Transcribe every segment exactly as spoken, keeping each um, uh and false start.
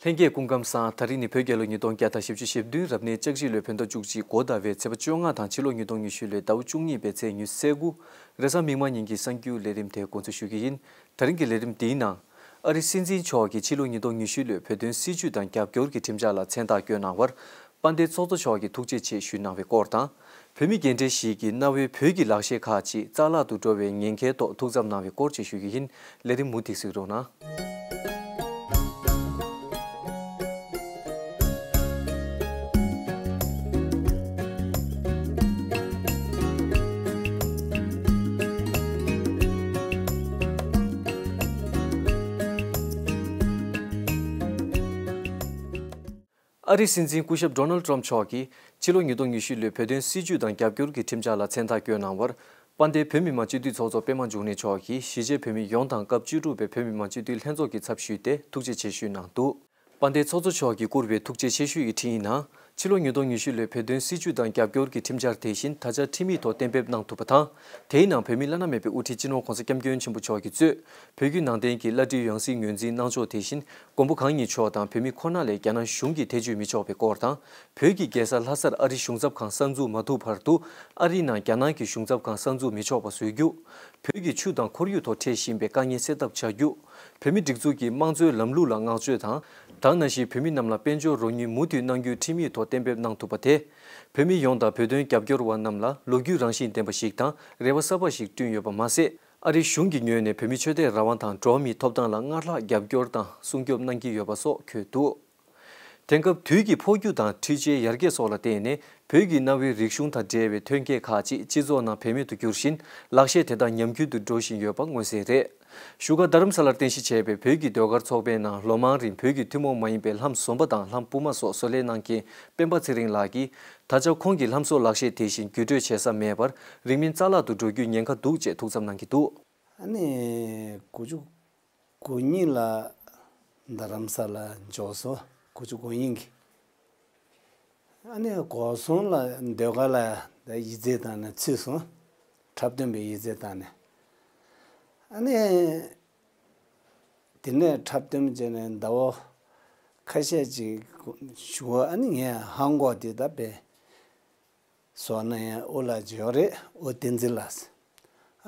ལྷན་རྒྱས་སྐུ་ཁམས་བཟང་། ད་རིང་ནི་བོད་རྒྱལ་ལོ་ཉིས་སྟོང་བརྒྱ་དང་བཞི་བཅུ་ཞེ་བདུན། རབ་གནས་ལྕགས་བཞི་ལོའི་བོད་ཟླ་བཅུ་གཅིག་འགོ་ཟླ་བའི་ཚེས་པ་བཅོ་ལྔ་དང་། ཕྱི་ལོ་ཉིས་སྟོང་ཉི་ཤུ་ལོའི་ཟླ་བ་བཅུ་གཉིས་པའི་ཚེས་ཉི་ཤུ་རྩ་དགུ། རེས་གཟའ་མིག་དམར་ཉིན་གྱི་གསར་འགྱུར་ལས་རིམ་དེ་འགོ་འཛུགས་ཞུ་གི་ཡིན། ད་རིང་གི་ལས་རིམ་འདིའི་ནང་། ཨ་རིའི་སྲིད་འཛིན་མཆོག་གིས་ཕྱི་ལོ་ཉིས་སྟོང་ཉི་ཤུ་ལོའི་བོད་དོན་སྲིད་བྱུས་དང་རྒྱབ་སྐྱོར་གྱི་ཁྲིམས་འཆར་ལ་མཚན་རྟགས་བསྐྱོན་གནང་བར། དཔལ་ལྡན་ཚོགས་གཙོ་མཆོག་གིས་ཐུགས་རྗེ་ཆེ་ཞུས་གནང་བའི་སྐོར་དང་། བོད་མི་རྒན་གྲས་ཤིག་གིས་གནའ་བོའི་བོད་ཀྱི་ལག་ཤེས་ཁག་ཅིག་རྩ་བརླག་ཏུ་འགྲོ་བའི་ཉེན་ཁའི་ཐོག་ཐུགས་འཚབ་གནང་བའི་སྐོར་བཅས་ཞུ་རྒྱུ་ཡིན། ལས་རིམ་མུ་མཐུད་གཟིགས་རོགས་གནང་། ཨ་རིའི་སྲིད་འཛིན་སྐུ་ཞབས་ཌོ་ནལ་ཊམ་མཆོག་གིས་ཕྱི་ལོ་ཉིས་སྟོང་ཉི་ཤུ་ལོའི་བོད་དོན་སྲིད་བྱུས་དང་རྒྱབ་སྐྱོར་གྱི་ཁྲིམས་འཆར་ལ་མཚན་རྟགས་བསྐྱོན་གནང་བར། དཔལ་ལྡན་བོད་མི་མང་སྤྱི་འཐུས་ཚོགས་གཙོ་པད་མ་འབྱུང་གནས་མཆོག་གིས་གཞིས་བྱེས་བོད་མི་ཡོངས་དང་སྐབས་བཅུ་དྲུག་པའི་བོད་མི་མང་སྤྱི་འཐུས་ལྷན་ཚོགས་ཀྱི་ཚབ་ཞུས་ཏེ་ཐུགས་རྗེ་ཆེ་ཞུས་གནང་འདུག། དཔལ་ལྡན་ཚོགས་གཙོ་མཆོག་གིས་བསྐུར་བའི་ཐུགས་རྗེ་ཆེ་ཞུ་ཡི་འཕྲིན་ཡིག་ནང་། ཕྱི་ལོ་ཉིས་སྟོང་ཉི་ཤུ་ལོའི་བོད་དོན་སྲིད་བྱུས་དང་རྒྱབ་སྐྱོར་གྱི་ཁྲིམས་འཆར་དེ་བཞིན་ད་ཆ་ཁྲིམས་ཡིག་ཐོག་གཏན་འབེབས་གནང་ཐུབ་པ་དང་། དེའི་ནང་བོད་མི་བླ་ན་མེད་པའི་དབུ་ཁྲིད་སྤྱི་ནོར་༸གོང་ས་༸སྐྱབས་མགོན་ཆེན་པོ་མཆོག་གིས་གཙོས། བོད་བརྒྱུད་ནང་བསྟན་གྱི་བླ་སྤྲུལ་ཡང་སྲིད་ངོས་འཛིན་གནང་ཕྱོགས་དེ་བཞིན། མགོན་པོ་གང་ཉིད་མཆོག་དང་བོད་མི་ཁོ་ན་ལས་རྒྱ་ནག་གཞུང་གིས་ཐེ་བྱུས་མི་ཆོག་པའི་སྐོར་དང་། བོད་ཀྱི་རྒྱལ་ས་ལྷ་སར་ཨ་རིའི་གཞུང་ཚབ་ཁང་གསར་འཛུགས་མ་ཐུབ་བར་དུ། ཨ་རིའི་ནང་རྒྱ་ནག་གི་གཞུང་ཚབ་ཁང་གསར་འཛུགས་མི་ཆོག་པ་བཟོ་རྒྱུ། བོད་ཀྱི་ཆུ་དང་ཁོར་ཡུག་ཐོག་འཕྲད་བཞིན་པའི་དཀའ་ངལ་སེལ་ཐབས་བྱ་རྒྱུ། བོད་མིའི་སྒྲིག་འཛུགས་ཀྱི་དམངས་གཙོའི་ལམ་ལུགས་ལ་བསྔགས་བརྗོད་དང་། ད་ག་ནང་བཞིན་བོད་མི་རྣམས་ལ་དཔལ་འབྱོར་རོགས་དངུལ་མུ་མཐུད་གནང་རྒྱུའི་ཁྲིམས་ཡིག་ཐོག་གཏན་འབེབས་གནང་ཐུབ་པ་དེས། བོད་མི་ཡོངས་དང་བོད་དོན་རྒྱབ་སྐྱོར་བ་རྣམས་ལ་ལོ་རྒྱུས་རང་བཞིན་ལྡན་པ་ཞིག་དང་རེ་བ་གསར་པ་ཞིག་བསྐྲུན་ཡོད་པ་མ་ཟད། ཨ་རིའི་གཞུང་གི་ངོས་ནས་བོད་མིའི་ཆོས་དད་རང་དབང་དང་འགྲོ་བ་མིའི་ཐོབ་ཐང་ལ་སྔར་ལྷག་རྒྱབ་སྐྱོར་དང་སྲུང་སྐྱོབ་གནང་གི་ཡོད་པ་སོགས་འཁོད་འདུག། དེང་སྐབས་དུས་ཀྱི་འཕོ་འགྱུར་དང་འཕྲུལ་ཆས་ཡར་རྒྱས་སོགས་ལ་བརྟེན་ནས། བོད་ཀྱི་གནའ་བོའི་རིག་གཞུང་དང་འབྲེལ་བའི་ཐོན་སྐྱེད་ཁག་ཅིག་སྤྱི་ཚོགས་ནང་བེད་མེད་དུ་གྱུར་བཞིན། ལག་ཤེས་དེ་དག་ཉམས་རྒུད་དུ་འགྲོ་བཞིན་ཡོད་པ་མངོན་གསལ་རེད། བཞུགས་སྒར་རྡ་རམ་ས་ལར་རྟེན་གཞི་བྱས་པའི་བོད་ཀྱི་ཟློས་གར་ཚོགས་པའི་ནང་ལོ་མང་རིང་བོད་ཀྱི་ཐུན་མོང་མ་ཡིན་པའི་ལྷམ་བཟོ་པ་དང་ལྷམ་སྤུ་མ་སོགས་བཟོ་ལས་གནང་མཁན་སྤེན་པ་ཚེ་རིང་ལགས་ཀྱིས། ད་ཆ་ཁོང་གི་ལྷམ་བཟོ་ལག་ཤེས་དེ་བཞིན་བརྒྱུད་སྤྲོད་བྱེད་ས་མེད་པར། རིང་མིན་རྩ་བརླག་ཏུ་འགྲོ་རྒྱུའི་ཉེན་ཁ་འདུག་ཅེས་ཐུགས་འཚབ་གནང་གི་འདུག། ཨ་ནི་དགུ་བཅུ་དགུ་གཉིས་ལ་རྡ་རམ་ས་ལ་འབྱོར་སོང་། དགུ་བཅུ་གོ་གཉིས་ཀྱི། ཨ་ནི་གོ་སོང་ལ་ཟློས་གར་ལ་ཡིག་ཚད་བཏང་ནས་ཚུད་སོང་། འཁྲབ་སྟོན་པའི་ཡིག་ཚད་བཏང་ནས། ཨ་ནི་དེ་ནས་འཁྲབ་སྟོན་བྱས་ནས་ཟླ་བ་ཁ་ཤས་ཅིག་བཞུགས། ཨ་ནི་ངས་ཧང་གོ་དེ་ད་པས། བཟོ་ན་ཡང་ཨོ་ལགས་ཅིག་ཡོད་རེད། ཨོ་བསྟན་འཛིན་ལགས།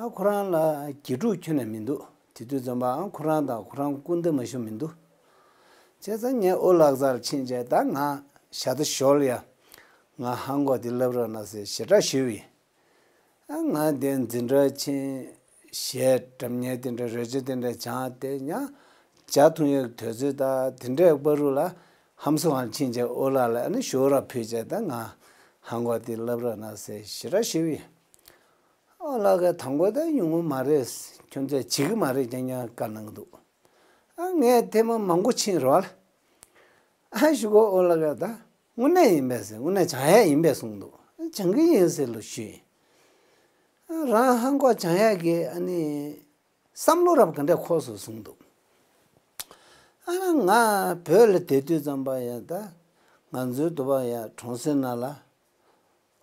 ཨ་ཁོ་རང་ལ་དགེ་ཕྲུག་ཁྱོན་ནས་མི་འདུག། དེ་དུས་ཙམ་པ་ཨ་ཁོ་རང་དང་ཁོ་རང་སྐུ་ཟླ་མ་ཞུ་མི་འདུག། བྱས་ཙང་ངས་ཨོ་ལགས་རྩར་ཕྱིན་བྱས། ད་ང་ཞྭ་རྟ་ཞོལ་ཡ། ང་ཧང་གོ་དེ་བསླབ་རོགས་གནང་ཟེར་ཞེ་དྲག་ཞུས་པ་ཡིན། ཨ་ང་དེ་འཛིན་གྲྭ་ཕྱིན། གཞས་འཁྲབ་མཁན་དེ་འདྲ་རོལ་ཆ་དེ་འདྲ་སྦྱངས་ཏེ་ཡང་ཇ་འཐུང་ཡག་དུས་ཚོད་དང་དེ་འདྲའི་བར་དུ་ལ་ཧམ་སོང་བར་ཕྱིན་བྱས་ཨོ་ལགས་ལ་ཨ་ནི་ཞུ་རག་ཕུལ་བྱས། ད་ང་ཧང་གོ་དེ་བསླབ་རོགས་གནང་ཟེར་ཞེ་དྲག་ཞུས་པ་ཡིན། ཨོ་ལགས་ཀྱིས་དང་པོ་ད་ཡོང་གི་མ་རེད། ཁྱོད་ཚོས་བྱེད་ཀྱི་མ་རེད། རྐྱང་རྐྱང་བཀའ་གནང་གི་འདུག། ཨ་ངས་ཐེངས་མ་མང་པོ་ཕྱིན་རོགས། ཨ་ཞུ་གོ་ཨོ་ལགས་ཀྱིས་ད་དངོས་གནས་ཡིན་པས་ཟེར། དངོས་གནས་སྦྱང་ཡག་ཡིན་པས་གསུངས་འདུག། སྦྱང་གི་ཡིན་ཟེར་ལོ་ཞུས། ཨ་རང་ཧང་གོ་སྦྱང་ཡག་གི་ཨ་ནི་བསམ་བློ་རབ་ག་འདྲ་འཁོར་སོང་གསུངས་འདུག། ཨ་ང་བོད་ལ་བསྡད་དུས་ཙམ་པ་ཡ། ད་ང་ཚོའི་དུ་བ་ཡ་གྲོང་གསེབ་ནང་ལ་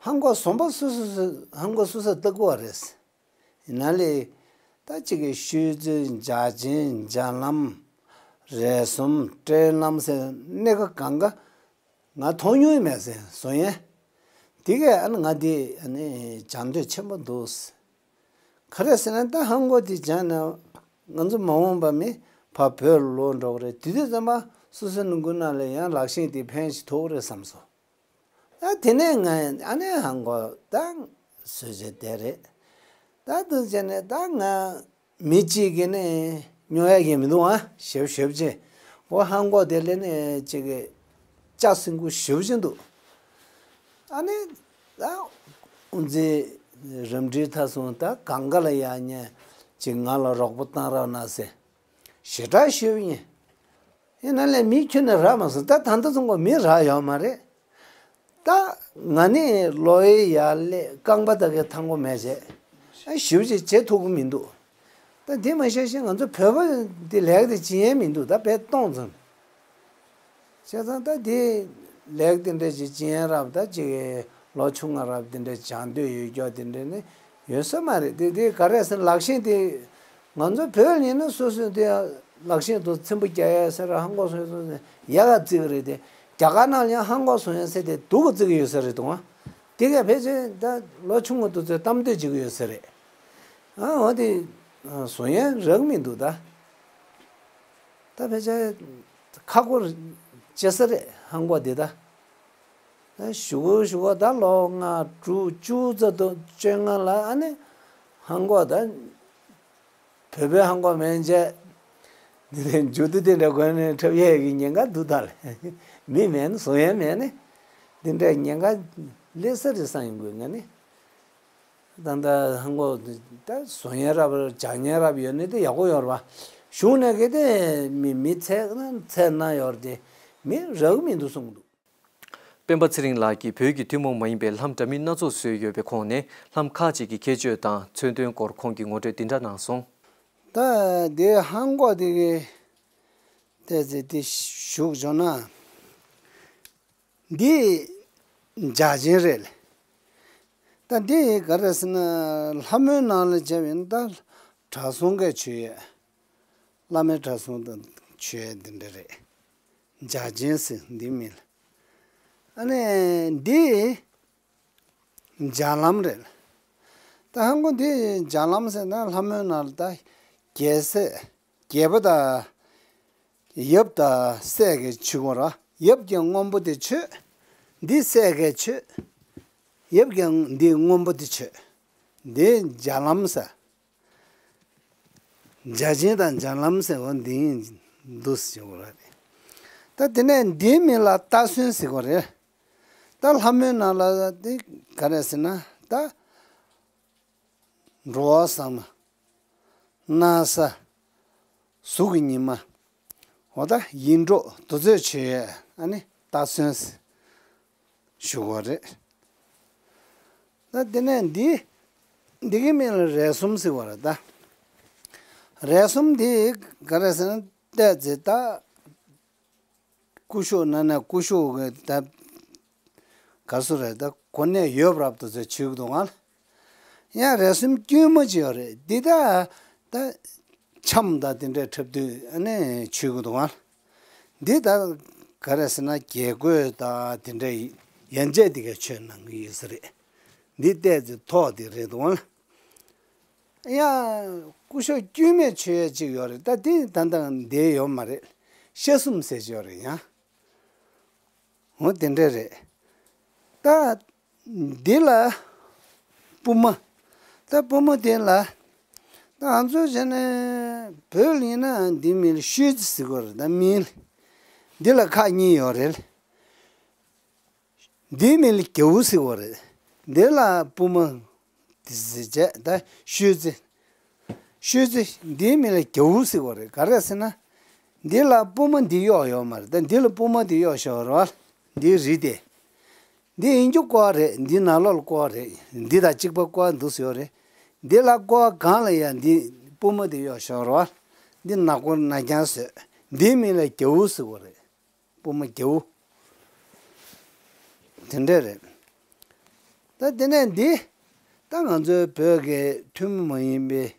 ཧང་གོ་བཟོ་པ་སུ་སུ་སུ་ཧང་གོ་སུ་སུ་ལྟ་དགོས་པ་རེད། ཡིན་ན་ལས་ད་ཅིག་གི་ཤུལ་རྩེད། འཇའ་ཆེན། འཇའ་ལམ། རས་ཟུང་། སྤྲེལ་ལམ་ཟེར་སྣེ་ཁ་གང་ག་ང་མཐོང་མྱོང་མེད་ཟེར་བཟོ་ཡས། དེ་གས་ཨ་ནི་ང་དེ་ཨ་ནི་སྦྱང་འདོད་ཆེན་པོ་འདུག། ག་རེ་ཟེར་ན་ད་ཧང་གོ་དེ་སྦྱངས་ན་ང་ཚོ་མ་འོངས་པ་མི་ཕར་བོད་ལ་ལོག་འགྲོ་གི་རེད། དེ་དུས་ཙམ་པ་སོ་སོའི་ནང་ཁུལ་ནང་ལ་ཡང་ལག་ཤེས་དེ་ཕན་ཞིག་ཐོགས་རེད་བསམ་སོང་། ད་དེ་ནས་ང་ཨ་ནི་ཧང་གོ་ད་བཟོས་བྱས་བསྡད་རེད། ད་དུ་བྱས་ནས་ད་ང་མི་གཅིག་གིས་ནི་ཉོ་ཡག་གི་མི་འདུག་ཨ། ཞེ་པོ་ཞེ་པོ་ཅིག་འོ་ཧང་གོ་དེ་ལས་ནི་ཅིག་གི་ལྕགས་སྲིན་ཁུ་ཞེ་པོ་ཅིག་འདུག། ཨ་ནི་ད་དབུ་འཛིན་རབ་འབྲིང་ཐ་སོང་ད་གང་ག་ལ་ཡག་ཉེ་ཅིག་ང་ལ་རོགས་པ་བཏང་རོགས་གནང་ཟེར་ཞེ་དྲག་ཞུས་པ་ཡིན། ཡིན་ན་ལས་མི་ཁྱོན་ནས་རག་མ་སོང་། ད་ད་ལྟ་ཚོང་པ་མི་རག་ཡོད་མ་རེད། ད་ང་ནི་ལོ་ཡི་ཡར་ལས་རྐང་པ་ད་གའི་ཐང་པོ་མེད་བྱས། ཨ་ཞེ་པོ་ཅིག་བྱེད་ཐུབ་ཀྱི་མི་འདུག། ད་དེ་མ་ཤེས་ཤེས་ང་ཚོ་བོད་པ་འདི་ལས་ཀ་དེ་བྱེད་ཡས་མི་འདུག། ད་བས་སྟོང་ཙམ། བྱས་ཙང་ད་དེ་ལས་ཀ་དེ་འདྲ་ཅིག་བྱེད་ཡས་རབ་ད་ཅིག་ལོ་ཆུང་ང་རབ་དེ་འདྲ་སྦྱང་འདོད་ཡོད་རྒྱུ་དེ་འདྲ་ནི་ཡོད་ས་མ་རེད། དེ་དེ་ག་རེ་ཟེར་ན་ལག་ཤེས་དེ་ང་ཚོ་བོད་ཡིན་ན་སོ་སོ་དེ་ ལག་ཤེས་དུ་ཚིམ་པོ་རྒྱག་ཡ་ཟེར་ར་ཧང་གོ་སོང་ཡ་སོང་ཟེར་ཡ་ག་བརྩི་གི་རེད་དེ། རྒྱ་གར་ནང་ལ་ཡང་ཧང་གོ་སོང་ཡ་ཟེར་དེ་སྡུག་གི་བརྩི་གི་ཡོད་ས་རེད་དུང་བ། དེ་གས་ཕལ་ཆེར་ད་ལོ་ཆུང་ངུ་དུ་ཚོས་གཏམ་འདོད་བྱེད་གི་ཡོད་ས་རེད། ཨ་འོ་དེ་བཟོ་ཡ་རག་མི་འདུག་ད། ད་ཕལ་ཆེར་ཁག་པོ་ཅེ་ས་རེད་ཧང་གོ་དེ་ད། ད་ཞུ་གོ་ཞུ་གོ་ད་ལོ་ལྔ་དྲུག་བཅུ་ཙམ་དུ་བཅོ་ལྔ་ལ་ཨ་ནི་ཧང་གོ་ད། བོད་པའི་ཧང་གོ་མན་ཆད། འདི་ནས་མཇུག་བསྡུ་དེ་འདྲ་དགོས་ནས་འཁྲབ་ཡས་ཀྱི་ཉེན་ཁ་འདུག་ད་ལ། མི་མེད་ན་བཟོ་ཡས་མེད་ནི། འདི་འདྲའི་ཉེན་ཁ་སླེབས་ས་རེད་བསམ་ཡོང་དགོས་ང་ནི། ད་ལྟ་ཧང་གོ་ད་བཟོ་ཡས་རབ་སྦྱང་ཡས་རབ་ཡོད་ནི་དེ་ཡག་པོ་ཡོད་རེད་བ། གཞུང་ནས་གལ་ཏེ་མི་མི་ཚད་ན་ཚད་ན་ཡོད་རེད་དེ་མི་རག་མི་འདུག་གསུངས་འདུག་སྤེན་པ་ཚེ་རིང་ལགས་ཀྱིས་བོད་ཀྱི་ཐུན་མོང་མ་ཡིན་པའི་ལྷམ་འདྲ་མིན་སྣ་ཚོགས་བཟོས་ཡོད་པའི་ཁོངས་ནས་ལྷམ་ཁག་ཅིག་གི་ཁྱད་ཆོས་དང་མཚོན་དོན་སྐོར་ཁོང་གིས་ངོ་སྤྲོད་འདི་འདྲ་གནང་སོང་། ད་དེ་ཧང་གོ་དེ་གི་ཏེ་ཙི་དེ་བཞུགས་བྱུང་ན་འདི་འཇའ་ཆེན་རེད། ད་འདི་ག་རེ་ཟེར་ན་ལྷ་མོའི་ནང་ལ་བྱས་པ་ཡིན་ན་ད་གྲྭ་ཚང་གི་མཆོད་ཡས། བླ་མའི་གྲྭ་ཚང་དུ་མཆོད་ཡས་འདི་འདྲ་རེད། འཇའ་ཆེན་ཟེར་འདི་མིང་ལ། ཨ་ནི་འདི་འཇའ་ལམ་རེད། ད་ཧང་གོ་འདི་འཇའ་ལམ་ཟེར་ན་ལྷ་མོའི་ནང་ལ་ད་རྒྱལ་སྲས་རྒྱལ་པོ་དང་ཡབ་དང་སྲས་ཀྱི་མཆོད་སྒོ་ར། ཡབ་ཀྱི་སྔོན་པོ་དེ་མཆོད། འདི་སྲས་ཀྱི་མཆོད། ཡབ་ཀྱི་འདི་སྔོན་པོ་དེ་མཆོད། འདི་འཇའ་ལམ་ཟེར། འཇའ་ཆེན་དང་འཇའ་ལམ་ཟེར་བ་འདི་འདུག་ཟེར་བ་རེད། ད་དེ་ནས་འདིའི་མིང་ལ་རྟ་སོན་ཟེར་བ་རེད། ད་ལྷ་མོའི་ནང་ལ་དེ་ག་རེ་ཟེར་ན་ད་འགྲོ་བ་བསམ་ན་ས་གཟུགས་ཀྱི་ཉི་མ་འོ་ད་ཡིད་འཕྲོག་དུ་ཚོད་བྱེད་ཡས་ཨ་ནི་རྟ་སོན་ཟེར། ཞུ་བ་རེད། ད་དེ་ནས་འདི་འདི་གི་མིང་ལ་རས་ཟུང་ཟེར་བ་རེད་ད། རས་ཟུང་འདི་ག་རེ་ཟེར་ན་ཏོག་ཙམ་ད་སྐུ་ཞབས་ན་ན་སྐུ་ཞབས་ཀྱི་ད་ག་སུ་རེད་ད་གོ་གནས་ཡོད་རབས་དུ་ཚོད་བྱེད་ཀྱི་འདུག་ང་། ཡང་རས་ཟུང་དཀྱུས་མ་ཅིག་ཡོད་རེད་འདི་ད་ད། འཆམ་དང་དེ་འདྲའི་འཁྲབ་དུས་ཨ་ནི་མཆོད་ཀྱི་འདུག་ཨ། འདི་ད་ག་རེ་ཟེར་ན་རྒྱལ་གོས་དང་དེ་འདྲའི་ཡན་ཆད་དེ་ག་མཆོད་གནང་གི་ཡོད་ས་རེད། འདི་ཏོག་ཙམ་ཐོག་དེ་རེད་འདུག་ཨ། ཡང་སྐུ་ཞབས་དཀྱུས་མས་མཆོད་ཡས་ཅིག་ཡོད་རེད་ད་འདི་ད་ལྟ་འདི་ཡོད་མ་རེད། ཤ་ཟུང་ཟེར་གྱི་ཡོད་རེད་ཡང་། འོ་དེ་འདྲ་རེད། ད། འདི་ལ་པུས་མོ། ད་པུས་མོ་དེ་ལ་ད་ང་ཚོ་བྱས་ནས་བོད་ལ་ཡིན་ན་འདི་མིང་ལ་ཤུལ་རྩེ་ཟེར་གོ་རེད་ད་མིང་ལ། འདི་ལ་ཁག་གཉིས་ཡོད་རེད། འདིའི་མིང་ལ་རྒྱ་བོ་ཟེར་གོ་རེད། འདི་ལ་པུས་མོ་དེ་ཟེར་བྱས་ད་ཤུལ་རྩེ། ཤུལ་རྩེ་འདིའི་མིང་ལ་རྒྱ་བོ་ཟེར་གོ་རེད་ག་རེ་ཟེར་ན། འདི་ལ་པུས་མོ་འདི་གཡོགས་ཡོད་མ་རེད་ད་འདི་ལ་པུས་མོ་འདི་གཡོགས་ཤོར་བ། འདི་རི་དེ། འདི་ཡིན་རྒྱུ་ཀོ་བ་རེད། འདི་ནང་ལོགས་ལ་ཀོ་བ་རེད། འདི་དང་གཅིག་པ་ཀོ་བ་འདུག་སེ་ཡོད་རེད། འདི་ལ་ཀོ་བ་སྒང་ལ་ཡང་འདི་པུས་མོ་དེ་གཡོགས་ཤོར་བ། འདི་ནག་པོ་ནག་རྐྱང་བཟོས། འདིའི་མིང་ལ་རྒྱ་བོ་ཟེར་བ་རེད། པུས་མོ་རྒྱ་བོ། དེ་འདྲས་རེད། ད་དེ་ནས་འདི་ད་ང་ཚོའི་བོད་ཀྱི་ཐུན་མོང་མ་ཡིན་པའི།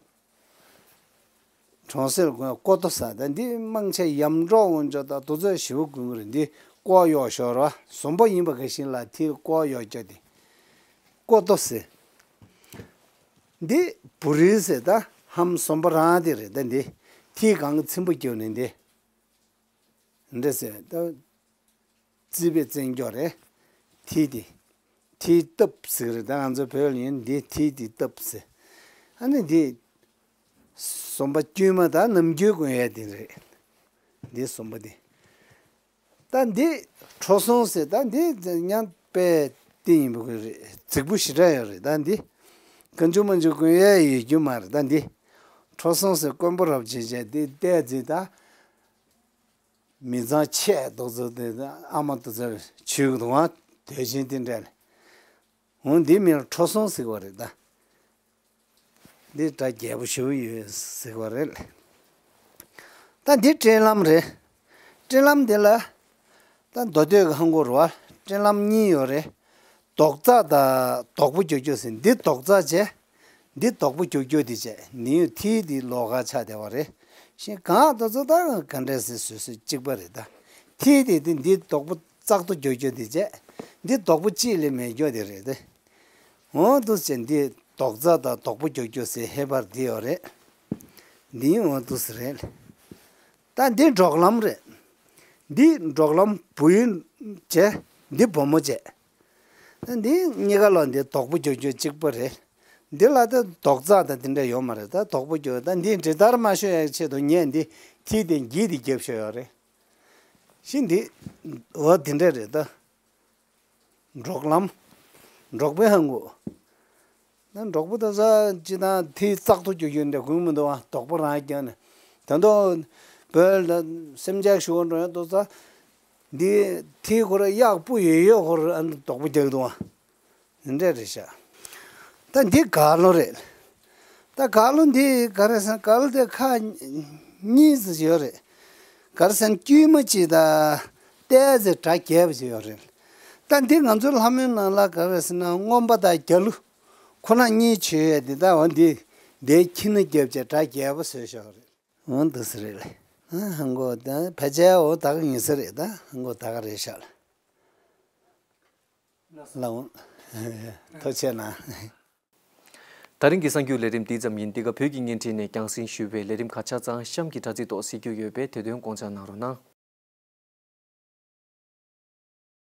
གྲོང་གསེབ་ཀུན་ཀོ་ཏོ་ཟེར་ད་འདི་མང་ཆེ་ཡམ་འབྲོག་འོན་ཅོག་དང་དུ་ཚོད་ཞི་བོ་ཀུན་གྱི་འདི་ཀོ་གཡོག་ཤོར་བ་ཟོམ་པ་ཡིན་པ་ག་ཤིན་ལ་ཐིལ་ཀོ་གཡོག་ཅོག་དེ་ཀོ་ཏོ་ཟེར། འདི་བུ་རི་ཟེར་ད་ཧམ་ཟོམ་པ་རང་དེ་རེད་ད་འདི་ཐིལ་གང་གི་ཚིམ་པོ་རྒྱབ་ནས་འདི། འདྲ་ཟེར་ད། རྩིས་པའི་བཙན་སྐྱོག་རེད། ཐིལ་དེ། ཐིལ་སྟབས་ཟེར་རེད་ད་ང་ཚོ་བོད་ལ་ཡིན་འདི་ཐིལ་དེ་སྟབས་ཟེར། ཨ་ནི་འདི། ཟོམ་པ་དཀྱུས་མ་དང་ནམ་རྒྱུན་གོན་ཡས་དེ་རེད། འདི་ཟོམ་པ་འདི། ད་འདི་ཁྲོ་ཟུང་ཟེར་ད་འདི་མཉམ་པའི་སྟེང་ཡིན་པ་གོ་རེད་རྫིག་པོ་ཞེ་དྲག་ཡོད་རེད་ད་འདི། གང་བྱུང་མང་བྱུང་གོན་ཡས་ཡོད་རྒྱུ་མ་རེད་ད་འདི། ཁྲོ་ཟུང་ཟེར་དཀོན་པོ་རབ་བྱེད་བྱས་འདི་ལྟས་རྫིག་ད། མི་ཚང་ཆེ་དོག་ཚོ་དེ་ཨ་མ་དོ་ཚོ་ཆུ་གི་དུང་བ་དོད་ཆེན་དེ་འདྲ་ལ། འོ་འདི་མིང་ཁྲོ་ཟུང་ཟེར་བ་རེད་ད། འདི་སྒྲ་རྒྱས་པོ་ཞེ་པོ་ཡོད་ཟེར་བ་རེད། ད་འདི་སྤྲིན་ལམ་རེད། སྤྲིན་ལམ་འདི་ལ་ད་མདོ་སྟོད་ཀྱི་ཧང་གོ་རུ་བ་སྤྲིན་ལམ་གཉིས་ཡོད་རེད། རྡོག་རྩ་དང་རྡོག་པོ་རྒྱུག་རྒྱུག་ཟེར་འདི་རྡོག་རྩ་བྱས། འདི་རྡོག་པོ་རྒྱུག་རྒྱུག་འདི་བྱས་ནི་ཡོད་ཐིལ་འདི་ལོགས་ཀ་ཆགས་བསྡད་པ་རེད། ཤིང་གང་དུ་ཚོ་ད་ག་འདྲས་སེ་བཟོས་བཟོས་གཅིག་པ་རེད་ད། ཐིག་དེ་དེ་འདི་རྡོག་པོ་ཙག་ཏུ་རྒྱོ་རྒྱོ་དེ་བྱས། འདི་རྡོག་པོ་གཅིག་ལས་མེད་རྒྱོ་དེ་རེད་དེ། འོ་འདུག་ཅེ་འདི་རྡོག་རྩ་དང་རྡོག་པོ་རྒྱོ་རྒྱོ་ཟེར་ཧེ་བར་འདི་ཡོད་རེད། འདི་འོ་འདུག་ཟེར་རེད། ད་འདི་འབྲོག་ལམ་རེད། འདི་འབྲོག་ལམ་བུ་ཡུལ་བྱས། འདི་བུ་མོ་བྱས། ད་འདི་གཉིས་ཀ་ལ་འདི་རྡོག་པོ་རྒྱོ་རྒྱོ་གཅིག་པ་རེད། འདི་ལ་ད་རྡོག་རྩ་དང་དེ་འདྲ་ཡོད་མ་རེད། ད་རྡོག་པོ་རྒྱོ། ད་འདི་འདྲེ་ལྟར་མ་ཤོར་ཡག་ཆེད་དུ་ངས་འདི་ཐིག་དེ་འགྱིག་དེ་བརྒྱབ་ཤོག་ཡོད་རེད། ཤིང་འདི་འོ་དེ་འདྲ་རེད་ད། འབྲོག་ལམ། འབྲོག་པའི་ཧང་གོ། ན་འབྲོག་པོ་ད་ས་ཅི་ད་ཐིག་ཙག་ཏུ་རྒྱུག་རྒྱུག་འདྲ་གུང་མི་འདུག་ཨ། རྡོག་པོ་རང་རྒྱག་ནས། ད་དུང་བོད་ལ་སེམས་ཅན་ཞུ་བ་འགྲོ་ཡ་འདུག་ས། འདི་ཐིག་ཁོ་ར་གཡག་སྤུ་ཡོད་ཡོད་ཁོ་ར་ཨ་རྡོག་པོ་རྒྱག་འདུག་ཨ། འདི་འདྲ་རེད་ཤག་ད་འདི་གར་ལོ་རེད། ད་གར་ལོ་འདི་ག་རེ་ཟེར། གར་ལོ་དེ་ཁ་གཉིས་ཙམ་ཡོད་རེད། ག་རེ་ཟེར་ན་དཀྱུས་མ་གཅིག་དང་ཏོག་ཙམ་སྒྲ་རྒྱས་པ་ཅིག་ཡོད་རེད། ད་འདི་ང་ཚོའི་ལྷ་མོའི་ནང་ལ་ག་རེ་ཟེར་ན་རྔོན་པ་དང་རྒྱ་ལུ་ཁོ་ན་གཉིས་བྱོས་ཡས་འདི། ད་འོ་འདི་འདིའི་ཁྱི་ན་རྒྱབ་ཅེས་སྒྲ་རྒྱས་པ་བཟོས་ཤག་རེད། འོ་འདུག་ས་རེད་ལ། ཧང་གོ་ད་ཕལ་ཆེར་འོ་ད་ག་ཡིན་ས་རེད། ད་ཧང་གོ་ད་ག་རེད་ཤག་ལ། ལའོ། ཐུགས་རྗེ་གནང་། ད་རིང་གི་གསར་འགྱུར་ལས་རིམ་འདི་ཙམ་ཡིན། འདི་ག་བོད་ཀྱི་བརྙན་འཕྲིན་ནས་རྒྱང་སྲིང་ཞུས་པའི་ལས་རིམ་ཁག་ཆ་ཚང་གཤམ་གྱི་དྲ་ཚིགས་ཐོག་གཟིགས་རྒྱུ་ཡོད་པས་དེ་དོན་དགོངས་འཇགས་གནང་རོགས་གནང་།